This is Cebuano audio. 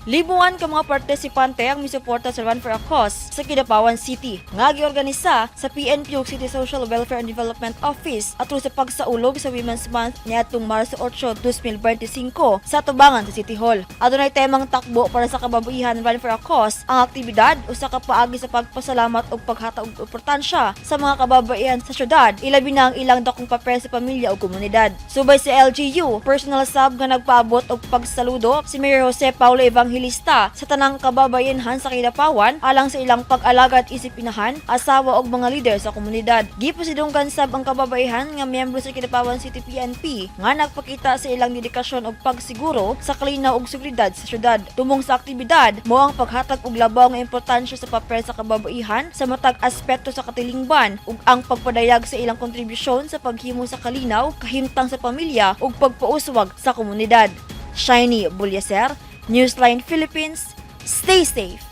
Libuan ka mga partisipante ang misuporta sa Run for a Cause sa Kidapawan City nga giorganisa sa PNP ug City Social Welfare and Development Office atol sa pagsaulog sa Women's Month niadtong Marso 8, 2025 sa tubangan sa City Hall. Adunay temang "Takbo para sa Kababaihan, Run for a Cause." Ang aktibidad usa ka paagi sa pagpasalamat ug paghatag og importansya sa mga kababaihan sa syudad, ilabi na ang ilang dakong papel sa pamilya ug komunidad. Subay sa LGU, personal sab nga nagpaabot og pagsaludo si Mayor Jose Paulo Evangelista sa tanang kababayenhan sa Kidapawan alang sa ilang pag-alagad isip inahan, asawa ug mga lider sa komunidad. Gipasidunggan sab ang kababaihan nga miyembro sa Kidapawan City PNP nga nagpakita sa ilang dedikasyon ug pagsiguro sa kalinaw ug seguridad sa syudad. Tumong sa aktibidad mao ang paghatag og labaw nga importansya sa papel sa kababaihan sa matag aspeto sa katilingban ug ang pagpadayag sa ilang kontribusyon sa paghimo sa kalinaw, kahimtang sa pamilya ug pagpauswag sa komunidad. Shiny Bulyaser, Newsline Philippines, stay safe.